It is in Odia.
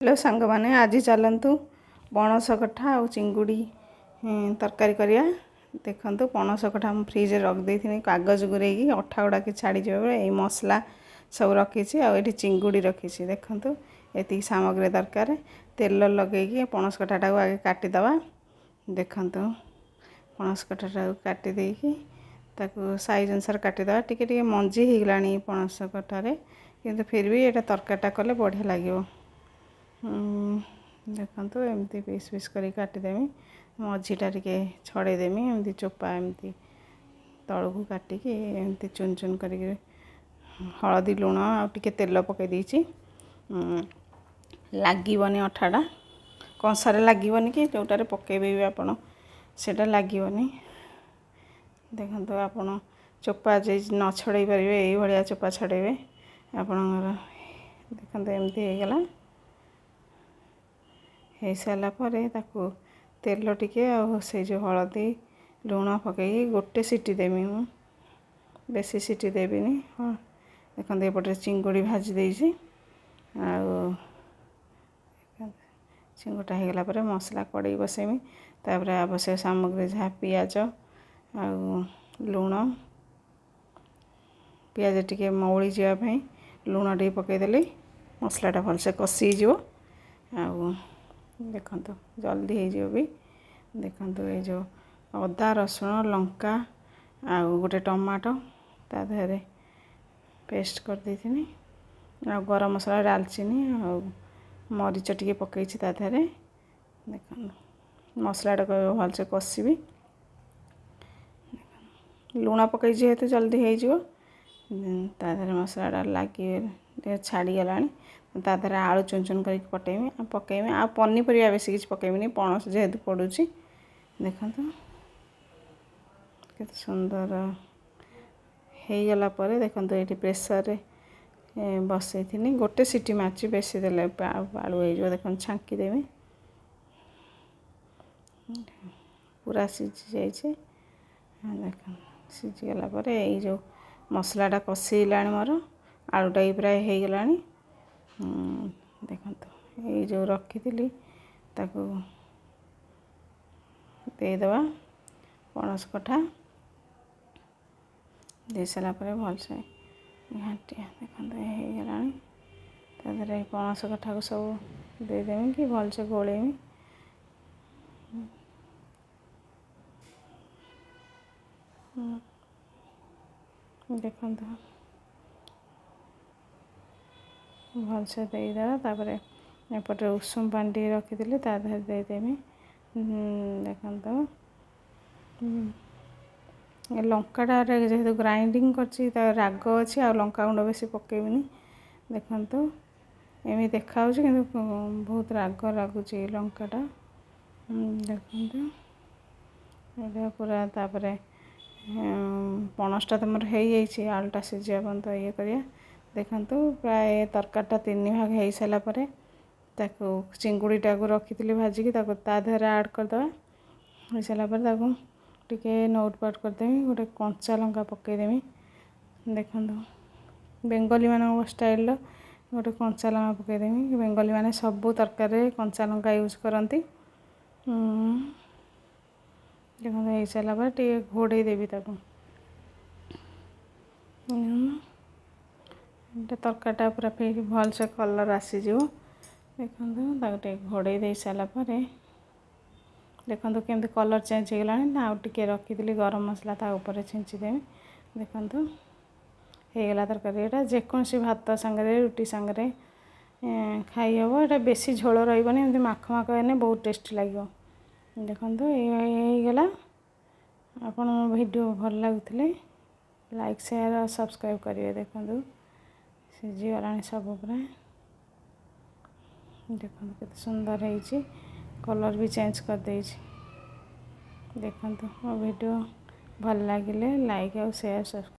ହ୍ୟାଲୋ ସାଙ୍ଗମାନେ, ଆଜି ଚାଲନ୍ତୁ ପଣସ କଠା ଆଉ ଚିଙ୍ଗୁଡ଼ି ତରକାରୀ କରିବା। ଦେଖନ୍ତୁ, ପଣସ କଠା ମୁଁ ଫ୍ରିଜରେ ରଖିଦେଇଥିଲି କାଗଜ ଗୁରେଇକି, ଅଠା ଗୁଡ଼ାକ ଛାଡ଼ିଯିବ ବେଳେ। ଏଇ ମସଲା ସବୁ ରଖିଛି ଆଉ ଏଠି ଚିଙ୍ଗୁଡ଼ି ରଖିଛି। ଦେଖନ୍ତୁ, ଏତିକି ସାମଗ୍ରୀ ଦରକାର। ତେଲ ଲଗେଇକି ପଣସ କଠାଟାକୁ ଆଗେ କାଟିଦେବା। ଦେଖନ୍ତୁ, ପଣସ କଠାଟାକୁ କାଟି ଦେଇକି ତାକୁ ସାଇଜ୍ ଅନୁସାରେ କାଟିଦେବା। ଟିକେ ଟିକେ ମଞ୍ଜି ହେଇଗଲାଣି ପଣସ କଠାରେ, କିନ୍ତୁ ଫିର୍ ବି ଏଇଟା ତରକାରୀଟା କଲେ ବଢ଼ିଆ ଲାଗିବ। ଦେଖନ୍ତୁ, ଏମିତି ପିସ୍ ପିସ୍ କରିକି କାଟିଦେମି। ମଝିଟା ଟିକେ ଛଡ଼େଇଦେମି। ଏମିତି ଚୋପା ଏମିତି ତଳକୁ କାଟିକି ଏମିତି ଚୁନ ଚୁନ କରିକି ହଳଦୀ, ଲୁଣ ଆଉ ଟିକେ ତେଲ ପକାଇ ଦେଇଛି। ଲାଗିବନି ଅଠାଟା, କଂସାରେ ଲାଗିବନି କି ଯେଉଁଟାରେ ପକାଇବେ ବି ଆପଣ, ସେଇଟା ଲାଗିବନି। ଦେଖନ୍ତୁ, ଆପଣ ଚୋପା ଯେ ନ ଛଡ଼େଇ ପାରିବେ, ଏଇଭଳିଆ ଚୋପା ଛଡ଼େଇବେ ଆପଣଙ୍କର। ଦେଖନ୍ତୁ, ଏମିତି ହେଇଗଲା। ହେଇସାରିଲା ପରେ ତାକୁ ତେଲ ଟିକେ ଆଉ ସେଇ ଯେଉଁ ହଳଦୀ, ଲୁଣ ପକାଇକି ଗୋଟେ ସିଟି ଦେମି ମୁଁ, ବେଶୀ ସିଟି ଦେବିନି। ହଁ, ଦେଖନ୍ତୁ, ଏପଟରେ ଚିଙ୍ଗୁଡ଼ି ଭାଜି ଦେଇଛି। ଆଉ ଚିଙ୍ଗୁଡ଼ିଟା ହେଇଗଲା ପରେ ମସଲା କଡ଼େଇ ବସେଇମି। ତାପରେ ଆବଶ୍ୟକ ସାମଗ୍ରୀ ଯାହା ପିଆଜ ଆଉ ଲୁଣ। ପିଆଜ ଟିକେ ମଉଳି ଯିବା ପାଇଁ ଲୁଣ ଟିକେ ପକାଇଦେଲି। ମସଲାଟା ଭଲସେ କଷି ହେଇଯିବ ଆଉ ଦେଖନ୍ତୁ, ଜଲ୍ଦି ହେଇଯିବ ବି। ଦେଖନ୍ତୁ, ଏଇ ଯେଉଁ ଅଦା, ରସୁଣ, ଲଙ୍କା ଆଉ ଗୋଟେ ଟମାଟୋ ତା ଦେହରେ ପେଷ୍ଟ କରିଦେଇଥିନି। ଆଉ ଗରମ ମସଲା, ଡାଲଚିନି ଆଉ ମରିଚ ଟିକେ ପକାଇଛି ତା ଦେହରେ। ଦେଖନ୍ତୁ, ମସଲାଟାକୁ ଭଲସେ କଷିବି। ଲୁଣ ପକାଇଛି ଯେହେତୁ ଜଲ୍ଦି ହେଇଯିବ। ତା ଦେହରେ ମସଲାଟା ଲାଗି ଟିକେ ଛାଡ଼ିଗଲାଣି। ତା ଦେହରେ ଆଳୁ ଚୁନ ଚୁନ କରିକି ପଟେଇମି ଆଉ ପକାଇମି। ଆଉ ପନିପରିବା ବେଶୀ କିଛି ପକାଇବିନି, ପଣସ ଯେହେତୁ ପଡ଼ୁଛି। ଦେଖନ୍ତୁ, କେତେ ସୁନ୍ଦର ହେଇଗଲା ପରେ ଦେଖନ୍ତୁ, ଏଇଠି ପ୍ରେସରରେ ବସେଇଥିନି। ଗୋଟେ ସିଟି ମାରିଛି, ବେଶୀ ଦେଲେ ଆଳୁ ହେଇଯିବ। ଦେଖନ୍ତୁ, ଛାଙ୍କିଦେବି। ପୁରା ସିଝି ଯାଇଛି। ଦେଖନ୍ତୁ, ସିଝିଗଲା ପରେ ଏଇ ଯେଉଁ ମସଲାଟା କଷିଲାଣି ମୋର, ଆଳୁଟା ବି ପ୍ରାୟ ହେଇଗଲାଣି। ଦେଖନ୍ତୁ, ଏଇ ଯେଉଁ ରଖିଥିଲି ତାକୁ ଦେଇଦେବା। ପଣସ କଠା ଦେଇସାରିଲା ପରେ ଭଲସେ ଘାଣ୍ଟିଆ। ଦେଖନ୍ତୁ, ହେଇଗଲାଣି। ତା ଦେହରେ ପଣସ କଠାକୁ ସବୁ ଦେଇଦେମି କି ଭଲସେ ଗୋଳେଇମି। ଦେଖନ୍ତୁ, ଭଲସେ ଦେଇଦେବା। ତାପରେ ଏପଟେ ଉଷୁମ ପାଣି ଟିକେ ରଖିଥିଲି, ତା ଦେହରେ ଦେଇଦେମି। ଦେଖନ୍ତୁ, ଲଙ୍କାଟା ଯେହେତୁ ଗ୍ରାଇଣ୍ଡିଙ୍ଗ କରିଛି, ତା ରାଗ ଅଛି, ଆଉ ଲଙ୍କା ଗୁଣ୍ଡ ବେଶୀ ପକାଇବିନି। ଦେଖନ୍ତୁ, ଏମିତି ଦେଖାହେଉଛି କିନ୍ତୁ ବହୁତ ରାଗ ଲାଗୁଛି ଏ ଲଙ୍କାଟା। ଦେଖନ୍ତୁ, ଏଇଟା ପୁରା। ତାପରେ ପଣସଟା ତ ମୋର ହେଇଯାଇଛି, ଆଳୁଟା ସିଝିବା ପର୍ଯ୍ୟନ୍ତ ଇଏ କରିବା। ଦେଖନ୍ତୁ, ପ୍ରାୟ ତରକାରୀଟା ତିନି ଭାଗ ହେଇସାରିଲା ପରେ ତାକୁ ଚିଙ୍ଗୁଡ଼ିଟାକୁ ରଖିଥିଲି ଭାଜିକି, ତାକୁ ତା ଦେହରେ ଆଡ଼୍ କରିଦେବା। ହେଇସାରିଲା ପରେ ତାକୁ ଟିକେ ନଉଟ ପାଉଟ କରିଦେମି, ଗୋଟେ କଞ୍ଚା ଲଙ୍କା ପକାଇଦେମି। ଦେଖନ୍ତୁ, ବେଙ୍ଗଲୀମାନଙ୍କ ଷ୍ଟାଇଲର ଗୋଟେ କଞ୍ଚା ଲଙ୍କା ପକାଇଦେମି। ବେଙ୍ଗଲୀମାନେ ସବୁ ତରକାରୀରେ କଞ୍ଚା ଲଙ୍କା ୟୁଜ୍ କରନ୍ତି। ଦେଖନ୍ତୁ, ହେଇସାରିଲା ପରେ ଟିକେ ଘୋଡ଼େଇ ଦେବି ତାକୁ। ଏଇଟା ତରକାରୀଟା ପୁରା ଫିର୍ ଭଲସେ କଲର୍ ଆସିଯିବ। ଦେଖନ୍ତୁ, ତାକୁ ଟିକେ ଘୋଡ଼େଇ ଦେଇ ସାରିଲା ପରେ ଦେଖନ୍ତୁ କେମିତି କଲର୍ ଚେଞ୍ଜ ହେଇଗଲାଣି। ଆଉ ଟିକେ ରଖିଥିଲି ଗରମ ମସଲା, ତା ଉପରେ ଛିଞ୍ଚିଦେବି। ଦେଖନ୍ତୁ, ହେଇଗଲା ତରକାରୀ। ଏଇଟା ଯେକୌଣସି ଭାତ ସାଙ୍ଗରେ, ରୁଟି ସାଙ୍ଗରେ ଖାଇହେବ। ଏଇଟା ବେଶୀ ଝୋଳ ରହିବନି, ଏମିତି ମାଖ ମାଖ ହେଲେ ବହୁତ ଟେଷ୍ଟି ଲାଗିବ। ଦେଖନ୍ତୁ, ହେଇଗଲା। ଆପଣ ଭିଡ଼ିଓ ଭଲ ଲାଗୁଥିଲେ ଲାଇକ୍, ସେୟାର ଆଉ ସବସ୍କ୍ରାଇବ୍ କରିବେ। ଦେଖନ୍ତୁ, ସିଝିଗଲାଣି ସବୁ ପୁରା। ଦେଖନ୍ତୁ, କେତେ ସୁନ୍ଦର ହେଇଛି, କଲର୍ ବି ଚେଞ୍ଜ କରିଦେଇଛି। ଦେଖନ୍ତୁ, ମୋ ଭିଡ଼ିଓ ଭଲ ଲାଗିଲେ ଲାଇକ୍ ଆଉ ସେୟାର, ସବସ୍କ୍ରାଇବ୍।